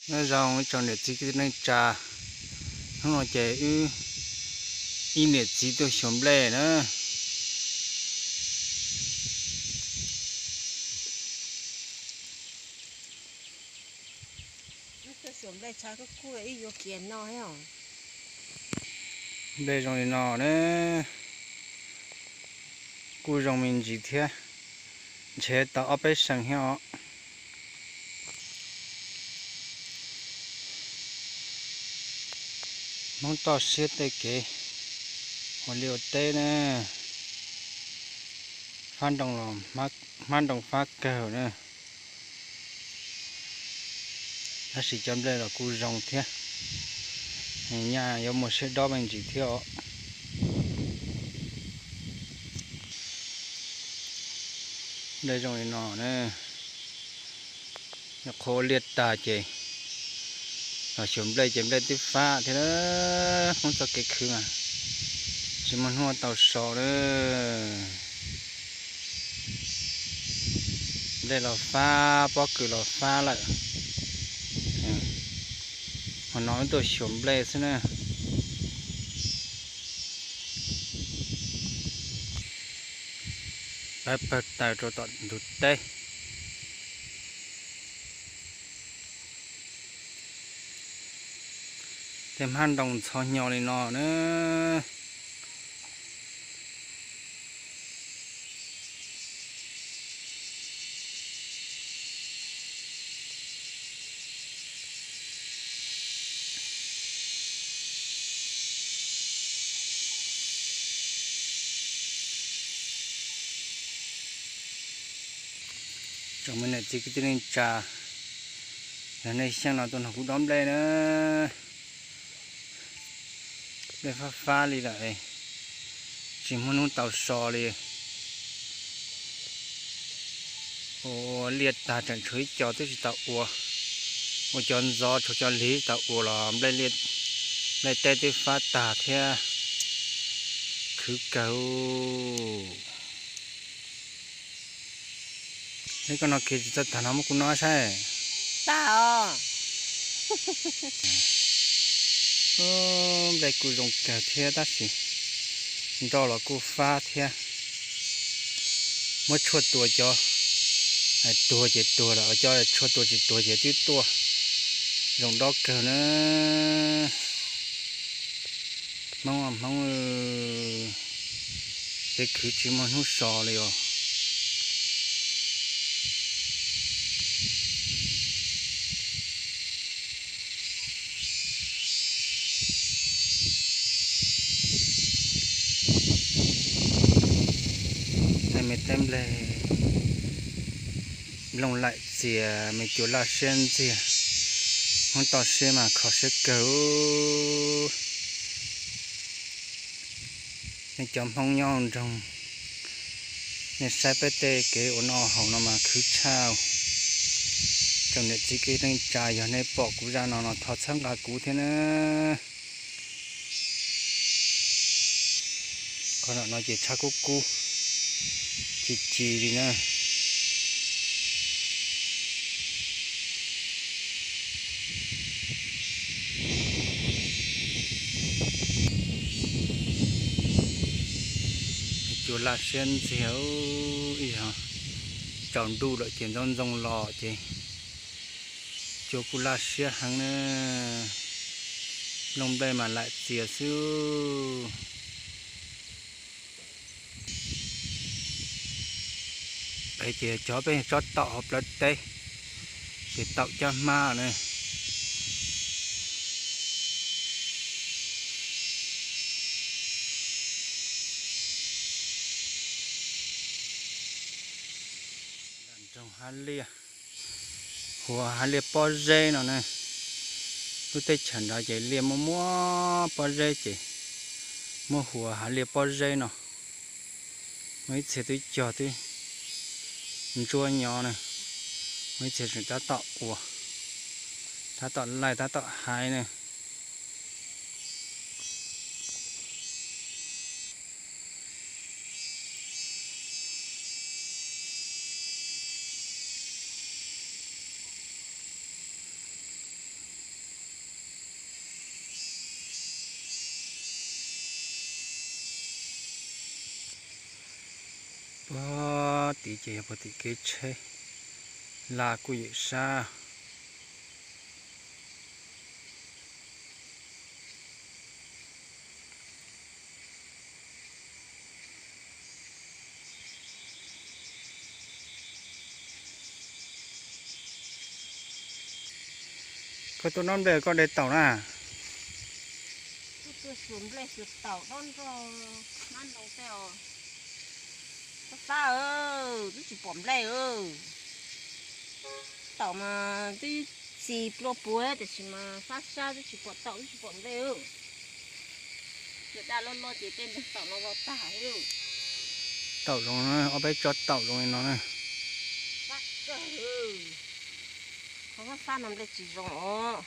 Nyob zoo ib tsoom niam txiv kwv tij neej tsa, hnub no ces wb ib niam txiv tuaj xyuas nplej na. Nplej zoo li no na, kuj zoo me ntsis thiab, ntshe tau ob peb seem thiab os. Hmoob toj siab tej kev ua liaj ua teb na, fab nroo los hmab nroo fab kawg na. Tab sis cov nplej los kuj zoo thiab, nyaj yuav muaj siab dob me ntsis thiab os. Nplej zoo li no na, nyuam qhuav ua liaj tag ces los xyuas nplej ces nplej twb fab thiab. Hmoob txoj kev khwv mas tsis muaj hnub tau so na. Nplej los fab, pob kws los fab lawm. Hmo no wb tuaj xyuas nplej xwb na. Pawg pawg taws rau tom ntug teb. Tej hmab nroo ntxhov hnyo li no na. Tsoom me niam txiv kwv tij neej tsa, yog nej xyeej no tuaj nrog kuv dob nplej na. Nplej fab fab li lawm, tsis muaj hnub tau so li. Ua liaj tag tseem tshuav ib co twb tsis tau ua, ua cov ntxov tshuav cov lig tsis tau ua los nplej teb twb fab tag thiab. Khwv kawg. Eb, koj no kev tsis txawj tag no muab kuv no saib. Tag os. Nplej kuj zoo kawg thiab tab sis nroj los kuj fab thiab. Muab tshuaj tua cov tuag ces tuag lawm, cov tshuaj tua tsis tuag ces twb tuaj. Zoo dob kawg na. Hmoob, Hmoob, kev khwv tsis muaj hnub so li os. Tej me teb nplej nplooj laim txias, me cua laj siab ntxiag. Hmoob toj siab mas kho siab kawg. Nej cov Hmoob nyob nroog, nej saib peb tej kev ua noj haus no mas khwv tshaj. Tsoom niam txiv kwv tij neej tsa, yog nej pom kuv zaj no no thov txhawb nqa kuv thiab na. Qhov no ces tshab kub kub ci ci li na. Cua laj siab ntxiag, ib yog tsaus ntuj lawm ces ntxoov ntxoo los ces cua kuj laj siab heev na. Nplooj nplej mas laim txias xwb. Pem ces cov peb tsob taum hauv plawv teb, ces taum caj hmab na. Nroog Hav Liaj, huas Hav Liaj pob zeb no na. Lub teb chaws nrad ces liaj muaj muaj pob zeb ces muab huas Hav Liaj pob zeb no. Muaj ib txhia twb cog twb ntsuab nyo na, muaj ib txhia tseem tab tom ua, tab tom laij tab tom haiv na. Puag tim ces yog puag tim kev tsheb, laj kuj yawm sab. Koj tuaj dob nplej koj de taum na? Tuaj xyuas nplej xyuas taum dob nrog mab ntoo tej os. Fab fab, twb tsis pom nplej. Taum mas twb txi plua puav tiam sis mas fab fab twb tsis pom taum twb tsis pom nplej. Cua daj loj loj ces tej nplej taum no los tag. Taum zoo na, ob peb tsob taum zoo li no na. Fab kawg. Qhov fab fab no nplej tsis zoo os.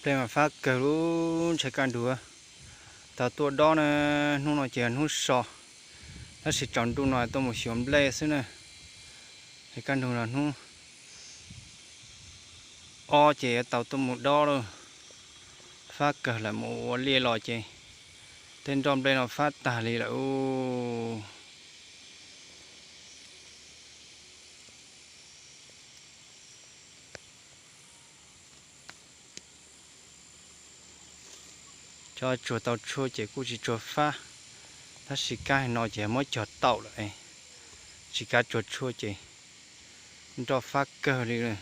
Nplej mas fab kawg lub ntshai kaj ntug. Tau tuaj dob na, hnub no ces hnub so, tab sis tsaus ntuj no tuaj mus xyuas nplej xwb na. Es kaj ntug no hnub ob ces yuav tau tuaj mus dob lawm. Fab kawg lawm, mus ua liaj los ces tej nroj nplej no fab tag li lawm. Cov tsuag tau tshuaj ces kuj tsis tsuag fab, tab sis kab no ces muab cog taum lawm, tsis kav tsuag tshuaj ces nroj fab kawg li lawm.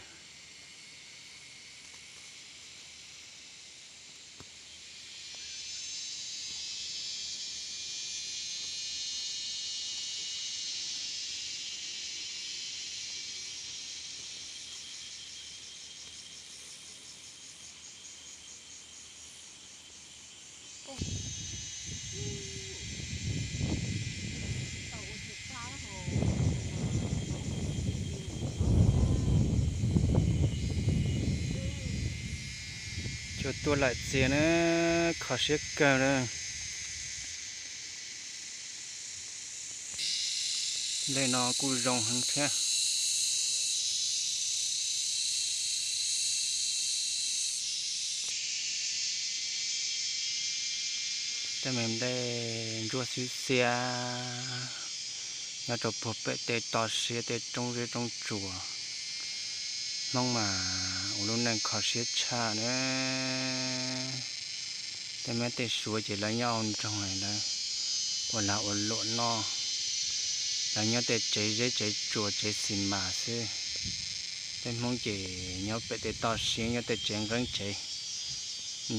Cua tuaj lawm txias na, kho siab kawg na. Nplej no kuj zoo heev thiab. Tej me nplej ntsuab xwb xiab nyob rau puag pem tej toj siab tej roob zeb roob tsuas. Hmoob mas ua lub neej kho siab tshaj na. Tej meb tej suav ces lawv nyob hauv nroog lawv ua lag ua luam noj, lawv nyob tej tsev zeb tsev tsuas tsev xis mas xwb. Peb Hmoob ces nyob pem tej toj siab nyob tej tsev nqeeb tsev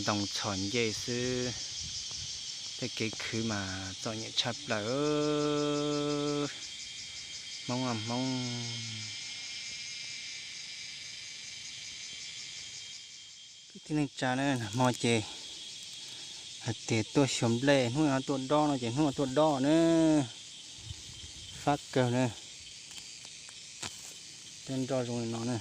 ntoo txhos ncej xwb. Tej kev khwv mas txom nyem tshaj plaws. Hmoob a Hmoob. Kwv tij neej tsa na, nag hmo ces hais tias tuaj xyuas nplej, hnub no tuaj dob no ces hnub no tuaj dob na. Fab kawg na. Tej nroj zoo li no na.